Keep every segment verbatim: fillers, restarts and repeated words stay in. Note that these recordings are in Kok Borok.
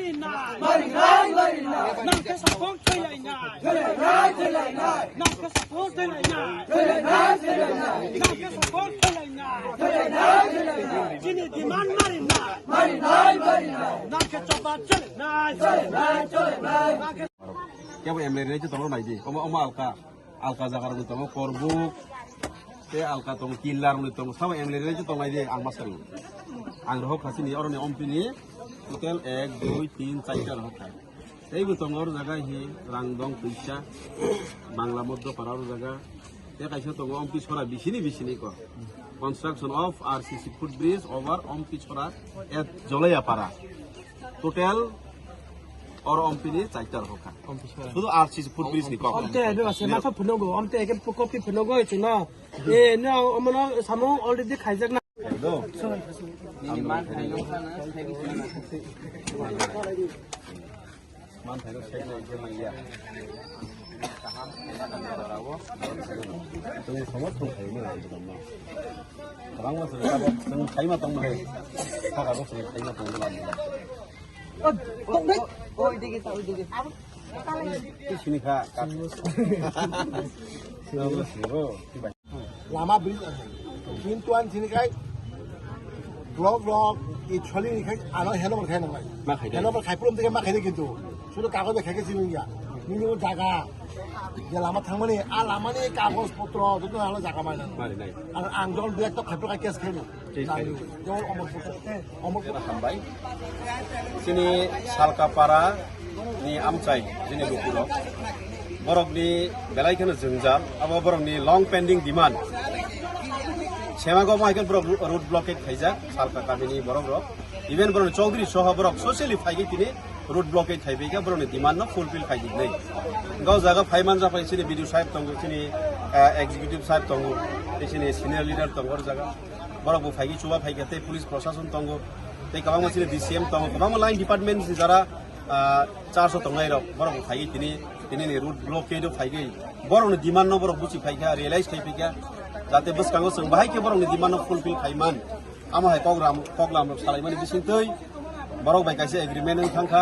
Marinai, marinai. Nang khe sakhong thwilainai. Thwilainai, thwilainai. Nang khe sakhong thwilainai. Thwilainai, thwilainai. Nang khe sakhong thwilainai. Thwilainai, thwilainai. Chini demand marinai. Marinai, marinai. Nang khe choba cholinai. Cholinai, cholinai. Nang khe Kebo M L A rwnai tongo naidi. Omo, omo alka. Alka jaga rokni tongo Korbuk, tei alka tongo Killa rokni tongo. Sabo M L A rwnai tongnai de ang ma sari. Ang rohok khasini oroni ompini total ek, dui, tin, charta rohok khai. Tei bo tongo oro jaga hi Rangdong Puisa, Bangla Moddo Para oro jaga. Tei kaisa tongo ompi sora bisini bisini ko. Construction of R C C footbridge over ompi sora at Jolaya Para. Total oro ompini charta rohok kha. Sudu R C C footbridge ni kok. Omte ebe ase matha phunogo, omte eke kopi phunogo chwngno. E, no, omono samung already khaijak na. Khaijak do. Nini man khaino sana, khaino sana. Man khaino sai na ije manya. Kaham, kaham, kaham, kaham. Tong somos tong khaino, tong somos. Kabangma se, tong khaima tong mai. Saka bo se khaima tong mai. Sini kha. Lama bridge. Kintu ang sini kai. Block block, i choli ni kai, ano hello kai nang lai. Ma khai dai. Hello kai pulum tike ma khai dai kintu. Sudu kagoj bai khai ke sini ya. Nini o jaga. Je lama thangmani, a lamani kagoj potro, joto ano jaga mai nang. Mari nai. Ang, ang jol direct to khai pulum case khai ni. Case khai ni. Jol Omorpur. Hambai. Chini Salkapara ni amchai, chini lukurok. Borokni belai kheno jwngjal, abo borokni long pending demand. Semago bo hai khe borok ro-, road blockade khaijak, Salka kamini borok rok. Even borokni Chaudhary soho borok socially phaigwi tini road blockade khaibai khe borokni demand no fulfill khaijak nai. Gau jaga phaiman japhai chini B D O sahib tongo, chini, eh, executive sahib tongo, tei chini senior leader tongo o jaga. Borok bo phaigwi chuba phaikha tei police prosason tongo, tei kwbangma chini D C M tongo, kwbangma line department ni jara, ah, charge o tongnai rok, borok bo phaigwi tini, tini ni road blockade o phaigwi borok ni demand no borok buchi phaikha, realize khai phaikha, jate bwskango chwng bahai khe borok ni demand no fulfill khai man. Amo hai program, program rok salaimani bisingtwi borok bai kaisa agreement wng thangkha,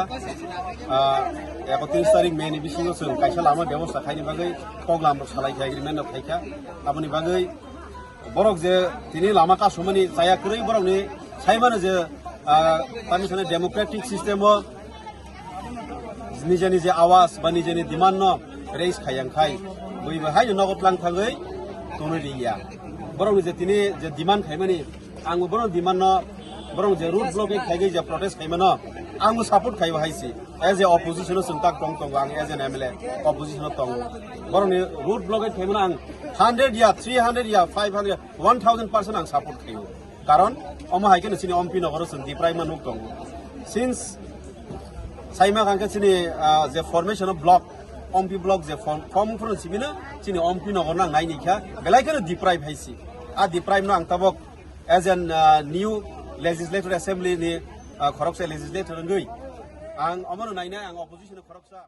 ah, ekotris tarik May ni bisingo chwng kaisa lama bebosta khaini bagwi program rok salaikha, agreement rok khaikha, aboni bagwi Borok je tini lama kasumani chaya kwrwi borokni saimano je, ah, tamni sani democratic system o nije nije awas ba nije ni demand no raise khayang khai bui bo haino nogo tlang thangwi tonwi liya. Borokni je tini je demand khaimani ang bo borokni demand no borok je road blockade khaigwi je protest khaimano ang bo support khaibo haisi. As a opposition o chwng tak tong tongo, ang as an M L A opposition o tongo. Borokni road blockade khaimano ang hundred ya, three hundred ya, five hundred ya, one thousand percent ang support khaio. Karon omo hai kheno chini Ompi nogoro chwng deprive ma nuk tongo. Since saima kangkhe chini, ah, je formation of block, Ompi block je form, form phano sibino chini Ompi nogor nang nai ni kha, belai kheno deprive hai si. A deprive no ang tabok as an, ah, new legislative assembly ni, ah, khoroksa legislator wngwi ang omono nainai ang opposition khoroksa.